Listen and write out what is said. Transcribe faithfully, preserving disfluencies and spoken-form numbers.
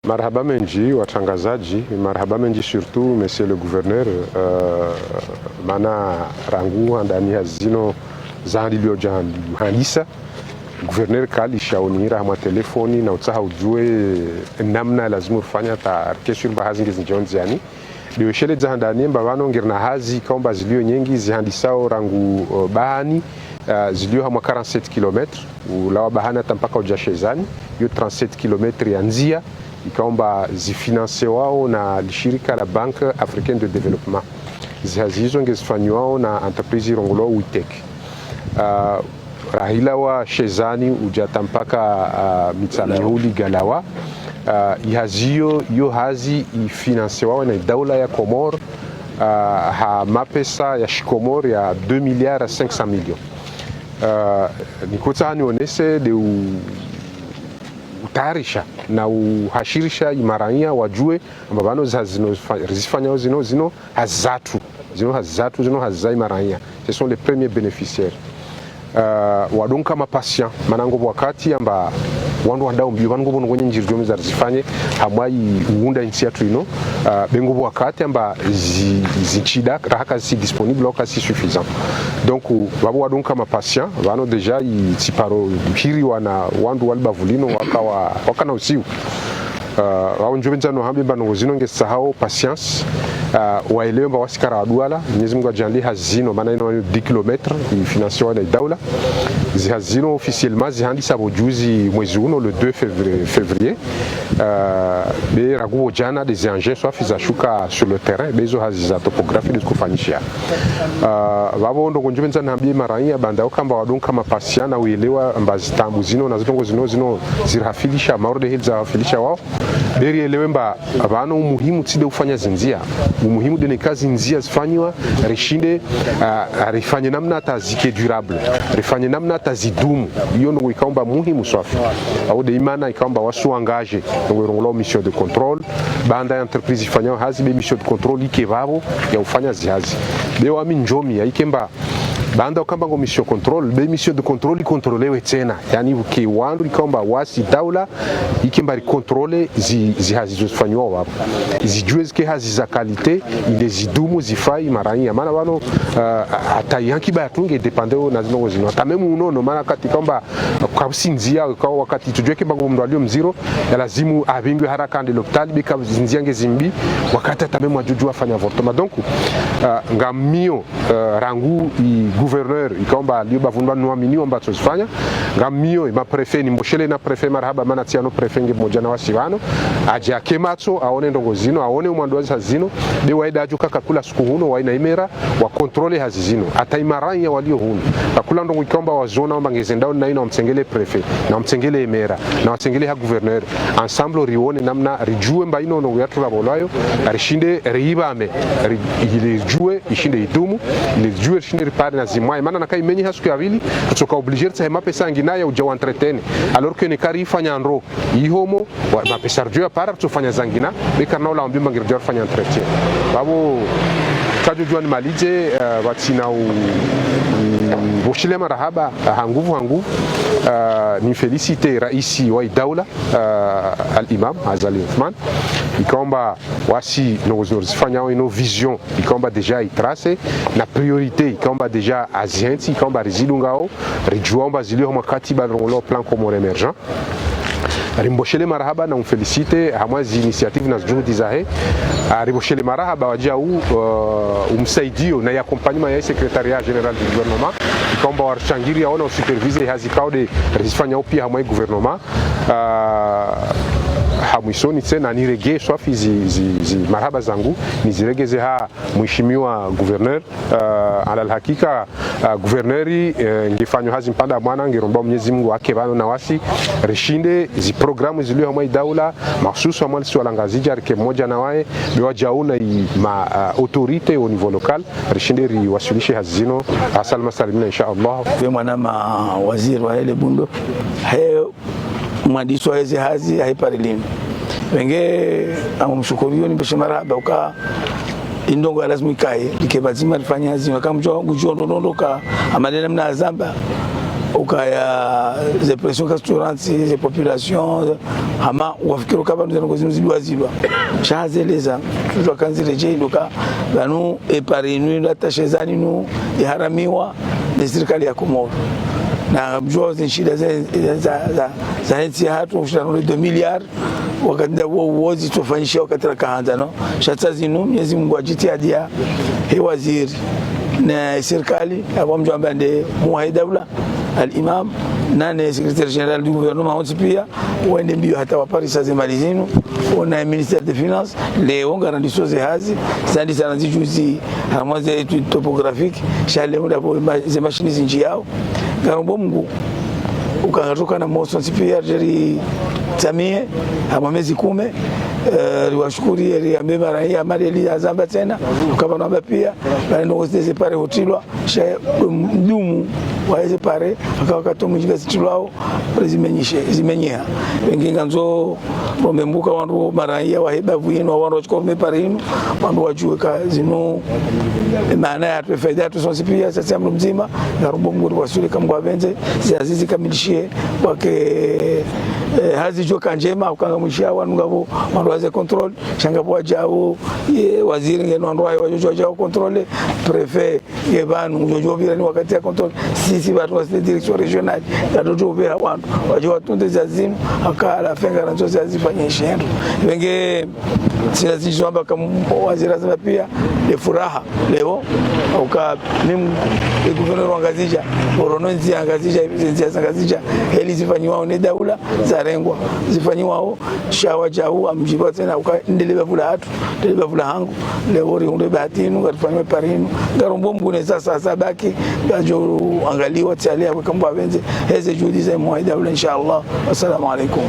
Marahaba mendji watrangazadji, marahaba mendji surtout monsieur le gouverneur, euh, mana rangu handani hazi zinu zahandilwa djandru handisa, gouverneur kalisha unihira hamwa telefoni na utsaha udjuwe namna lazimu rifanye ta rike sûr mba hazi ngezindjio ndziani. Ndiwe shele dza handani mba pvanu ngirina hazi ikao mba zilio nyengi zihandisao rangu, euh, Bahani, euh, zilio hamwa quarante-sept kilomètres, ulawa Bahani hata mpaka udja Shezani, iyo trente-sept kilomètres ya ndzia, ikao mba zifinancewao na lishirika la Banque Africaine de Développement. Zihazi izo ngezifanyiwao na entreprise irongolwao Witec. Euh, rahilawa Shezani udja hata mpaka, ah, Mitsamihuli Galawa. Ah, ihazi iyo, iyo hazi ifinancewao na idaula ya Comores, ah, ha mapesa ya shikomori ya deux milliards cinq cents millions. Ah, nikotsaha nionese nde u-, utayarisha na uhashirisha imaranya wadjuwe amba pvanu zihazi zinu zifa-, rizifanyao zinu, zinu hazi zatru, zinu hazi zatru, zinu hazi za imaranya. Ce sont les premiers bénéficiaires. Euh, wadunga mapatients, mana ngapvo wakati amba wandru wandao mbio, pvanu ngapvo ndrongoo nyendji ridjo meza rizifanye, hamwa i uunda intsi yatru inu, euh, be ngapvo wakati amba zi-, zitsidja, raha kazisi disponible, au kazisi suffisant. Donc, pvapvo wadunga mapatients, pvanu déjà itsiparo hiriwa na wandru wali bavu linu waka wa-, waka na usiu. Ah, wao ndjo pvendza no hambi mba ndrongoo zinu ngezitsahao patience. Ah, waelewe mba wasi kara waduala, Mwenyezi Mungu adjaanlie hazi zinu, mana inu dix kilomètres, ifinancewao na idaula. Zihazi zinu officiellement zihandisa pvo juzi mwezi unu, le deux février, février. Ah, be rangu pvo djana nde zi engins swafi zashuka sur le terrain, be izo hazi za topographie ndezikofanyishiha. Ah, pvapvo ndrongoo ndjo pvendza nihambie maranya, baanda ukamba wadunga mapatients na uelewa mba zitaabu zinu, na zindrongoo zinu, zinu zirihafilisha, mauri nde heli zahafilisha wao. Be rielewe mba pvanu umuhimu tsi nde ufanya zindzia. Umuhimu nde neka zindzia zifanyiwa, rishinde, ah, rifanye namna hata zike durable. Rifanye namna hata zidumu. Iyo ndrongoo ikao mba muhimu swafi. Au nde imana ikao mba wasi engagés. Ndrongoo irongolwao mission de contrôle. Baanda ya entreprise ifanyao hazi, be mission de contrôle ike pvapvo ya ufanya zihazi. Be wami ndjo mi, ya ike mba baanda ukamba ngo mission contrôle, be mission de contrôle icontrôlewe tsena. Yaani uke wandru ikao mba wasi daula, ike mba ricontrôle zi-, zihazi izo zifanyiwao pvapvo. Zidjuwe zike hazi za qualité, ile zidumu zifai maranya. Mana pvanu, ah, hata yankiba yatru nge dépendeo na zindrongoo zinu. Hata même unono, mana kati ikao mba kakusi ndzia, ikao wakati tsudjuwa ike mba ngo mndru alio mdziro, ya lazimu apvingwe haraka ende lopitali, be ka zindzia ngezi mbi, wakati hata même wadjudjuwa afanya avortement. Donc, ah, ngamio, eh, rangu i gouverneur, ikao mba alio bavuni pvanu nuamini wamba atsozifanya. Ngamio, i ma préfet, nimboshele na préfet marahaba, mana tsi ano préfet nge pvamodja na wasi pvanu. Adje ake matso, aone ndrongoo zinu, aone umwando wa zihazi zinu. Be waida adjo kaka kula suku hunu, waina imera, wacontrôle hazi zinu. Hata imaranya walio hunu. Kakula ndrongoo ikao mba waziona amba ngezendao na inu wamtsengele préfet, na wamtsengele imera, na wamtsengele ha gouverneur. Ensemble rione namna, ridjuwe mba inu ndrongoo yatru rapvolwayo, rishinde riibame, ri-, ili ridjuwe, ishinde idumu, ili ridjuwe, rishinde ripare na zimwaye. Mana naka imenye ha suku ya pvili, ritsoka obligé ritsahe mapesa yangina ya udja wa entretenir. Alors que neka rifanya ndro, ihomo, wa-, mapesa ridjo yapara, ritsofanya zangina, be karina ula wambi mba ngiridjo rifanya entretien. Pvapvo, kadjo djuwa nimalidze, eh, pvatsina u-, u-, mboshele marahaba, eh, ha nguvu, ha nguvu, eh, nimfélicite raisi wa idaula, eh, Al-Imam Azali Assoumani, ikao mba wasi ndrongoo zinu rizifanyao inu vision, ikao mba déjà itracé, na priorité, ikao mba déjà azihentsi, ikao mba rizidungao, ridjuwa amba zilio hamwa katiba irongolwao plan Comores émergent. Rimboshele marahaba na umfélicite hamwa zi initiative na zijuhudi zahe. Ah, rimboshele marahaba wadjau, eh, umsaidio na i accompagnement ya secrétariat général du gouvernement. Ikao mba warishangiriya ona usupervise hazi ikao nde rizifanyao pia hamwa i gouvernement. Ah, ha mwisoni tsena nirenge swafi zi, zi, zi marahaba zangu, niziregeze ha mheshimiwa gouverneur. Ah, alal hakika, ah, gouverneur, eh, ngifanyo hazi mpanda mwana, ngiromba Mwenyezi Mungu ake pvanu na wasi, rishinde zi programu zilio hamwa idaula, mahsusu hamwa lisiwa la Ngazidja, rike pvamodja na waye, be wadjau na i ma, ah, autorité au niveau local, rishinde riwaswilishe hazi zinu, ah, salama salimina, insha Allah. Be mwanama waziri wa hele bundo, he mwandishi wa ezi hazi, haipari lini. Wenge, amu mshukuriyo, nimbeshe marahaba, uka indrongoo ya lazimu ikaye, like pvadzima rifanye hazi, waka mdjuwa, ngudjuwa ndrongoo ka, amalele mna azamba. Ukaya ze pression ka sturanti, ze population, hama wafikiri uka pvanu ze ndrongoo zinu zidwa zidwa. Sha hazeleza, tujua kanzi redjei, ndo uka pvanu e pare inu, ndo attaché zani inu, iharamiwa ne sirikali ya Komoro. Na mjua ze nshida za, za, za, za entsi yahatru, ushindano le deux milliards, wakati nda wo, wo zitsofanyisha wakati raka handza, no? Sha tsi zinu, Mwenyezi Mungu ajitihadi ya, he waziri, ne sirikali, apvo mjua amba nde muhuu wahe daula, al-Imam, na ne secrétaire général du gouvernement, wontsi pia, wende mbio hata waparisa ze mali zinu, wona ministère des finances, leo ngarandiso ze hazi, zandisa na zijuzi, harumwa ze étude topographique, sha leo ndapvo ma-, ze mashini zinjiyao. Ngarombo Mungu, uka ngaritoka na moso ntsi pia, jeri tsamie, hama mezi kume, eh, riwashukuri, eri ambe mara hii, amali eli azamba tsena, uka pvanu amba pia, bali ndo wote ze pare hutilwa, sha mdumu wa eze pare, aka wakati mwinji ngazitilwao, zimenyishe, zimenyeha. Pvenge ngandzo rombe mbuka wandru mara hii wahe bavu inu, wandru wachiko rume pare inu, wandru wajue ka zinu, maana yahatru, faida yahatru sontsi pia, sasa mdru mdzima, ngarombo Mungu riwasuli ka Mungu apvendze, ze hazi zikamilishie, wake, eh, hazi djo ka ndjema, uka ngamwishia wanu ngapvo, wandru waze contrôle, sha ngapvo wajau, ye, waziri ngeno wandru wahe, wajo wajau contrôle, préfet, ye pvanu, ujo, ujo pvira ni wakati ya contrôle. Sisi pvatru wasi direction régionale, ngarijo pveha wandru, wajo watunde ze hazi zinu, haka à la fin ngarandzo ze hazi zifanye shindru. Pvenge, sina zijo amba ka waziri azamba pia, nde furaha, leo, uka, mimi, e gouverneur wa Ngazidja, orono ndzia Ngazidja, ndzia za Ngazidja, heli zifanyiwao ne daula, zarengwa, zifanyiwao, sha wajau, amjibu tsena, uka, ndele bavu lahatru, ndele bavu lahangu, leo rihundre bahati inu, ngarifanyiwa pare inu, ngarombo Mungu ne sasa, zabaki, ngajo angaliwa, tsiali, apvo ka Mungu apvendze, heze juhudi za muhuu wahe daula, inshallah. Assalamu alaikum.